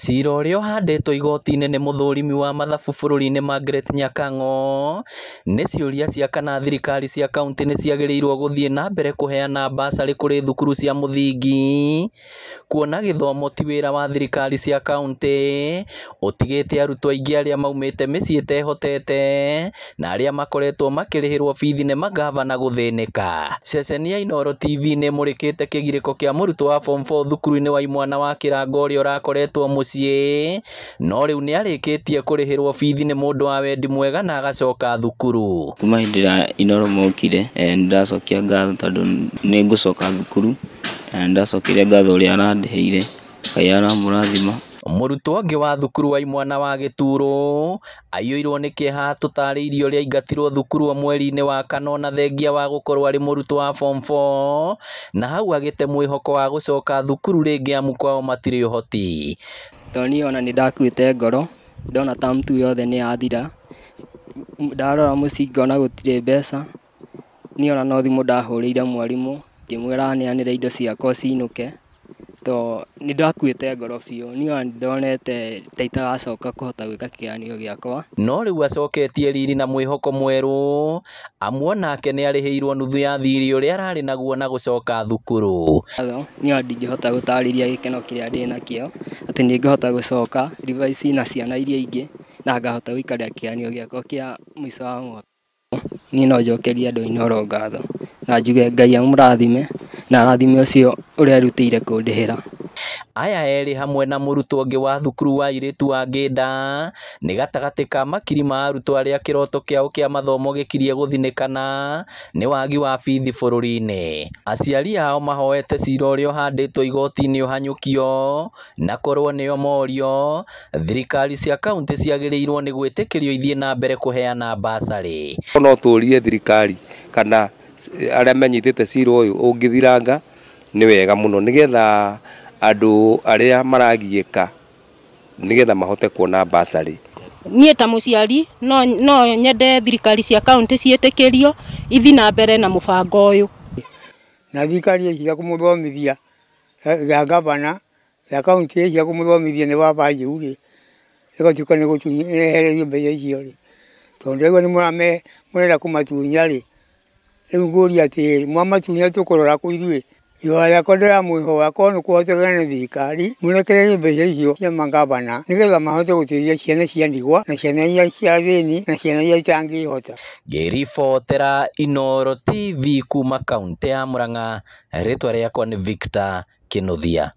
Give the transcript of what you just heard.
Cira ũrĩa ũhandĩtwo igoti-inĩ nĩ mũthũrimi wa mathabu bũrũri-inĩ Margaret Nyakang'o nĩ ciũria cia kana thirikari cia kauntĩ nĩ ciagĩrĩirwo gũthiĩ na mbere kũheana basarĩ kũrĩ thukuru cia mũthingi, kuona gĩthomo ti wĩra wa thirikari cia kauntĩ, ũtigĩte arutwo aingĩ arĩa maumĩte mĩciĩ ĩtehotete na arĩa makoretwo makĩrĩhĩrwo bithi nĩ mangavana gũthĩnĩka. Ceceni ya Inooro TV nĩ ĩmũrĩkĩte kĩgirĩko kĩa mũrutwo wa form 4 thukuru-inĩ wa imwana wa Kĩrango ũrĩa ũrakoretwo mũciĩ no rĩu nĩ arĩkĩtie kũrĩhĩrwo bithi nĩ mũndũ wa wendi mwega na agacoka thukuru. Kuma hĩndĩ ĩrĩa Inooro mokire, nĩndacokia ngatho tondũ nĩ ngũcoka thukuru na nĩndacokeria ngatho ũrĩa arandĩhĩire. Ngai aramũrathima. Mũrutwo ũngĩ wa thukuru wa imwana wa Gĩturo aiyũirwo nĩ kĩeha tũtarĩirie ũrĩa aingatirwo thukuru o mweri-inĩ wa kana ona thengia wa gũkorwo arĩ mũrutwo wa form 4 na hau agĩte mwĩhoko wa gũcoka thukuru rĩngĩ amu kwao matirĩ ũhoti. Tondũ niĩ ona nĩ ndakuĩte ngoro ndona term 2 yothe nĩ yathira, ndarora mũciĩ ngona gũtirĩ mbeca, niĩ ona no thimũ ndahũrĩire mwarimũ ngĩmwĩra aneanĩre indo ciakwa cinũke, to nĩ ndakuĩte ngoro biũ, niĩ ona nĩ ndonete ta itagacoka kũhota gwĩka kĩgeranio gĩakwa. No rĩu acoketie riri na mwĩhoko mwerũ amu onake nĩ arĩhĩirwo nuthu ya thirĩ ũrĩa ararĩ naguo na gũcoka thukuru. Niĩ ona ndingĩhota gũtarĩria gĩkeno kĩrĩa ndĩnakĩo atĩ nĩ ngũhota gũcoka revise na ciana iria ingĩ na ngahota gũikarĩra kĩgeranio gĩakwa kĩa mũico wa mwaka. Niĩ no njokerie andũ a Inooro ngatho na njuge Ngai amũrathime na arathime ũcio ũrĩa erutĩire kũndĩhĩra. Aya erĩ hamwe na mũrutwo ũngĩ wa thukuru wa airĩtu wa Ngĩnda nĩ gatagatĩ ka makiri ma arutwo arĩa kĩroto kĩao kĩa mathomo gĩkirie gũthinĩkana nĩ wagi wa bithi bũrũri-inĩ. Aciari ao mahoete cira ũrĩa ũhandĩtwo igoti-inĩ ũhanyũkio na korwo nĩo morio, thirikari cia kauntĩ ciagĩrĩirwo nĩ gwĩtĩkĩrio ithiĩ na mbere kũheana basarĩ. No tũrie thirikari kana arĩa menyitĩte cira ũyũ ũngĩthiranga nĩ wega mũno nĩgetha andũ arĩa maragiĩka nĩgetha mahote kuona basarĩ. Niĩ ta mũciari no nyende thirikari cia kauntĩ ciĩtĩkĩrio ithi na mbere na mũbango ũyũ. Na thirikari ĩciria kũmũthomithia ya gavana ya kaunti ĩciria kũmũthomithia nĩ baba njĩu rĩ, ĩgatuĩka nĩ gũtunya mbeca icio rĩ, tondũ ndaigua nĩ mũrenda kũmatunya rĩ, rĩu ngũria atĩrĩrĩ, mwamatunya tũkũrora kũ ithuĩ? Ihoya rĩakwa ndĩramwĩhoya korwo nĩ kũhotekana nĩ thirikari mũrekererie mbeca icio cia mangavana nĩgetha mahote gũteithia ciana cia ndigwa na ciana iria cia athĩni na ciana iria itangĩhota. Ngĩribotera Inooro TV kuma kaunti ya Murang'a, rĩtwa rĩakwa nĩ Victor Kĩnuthia.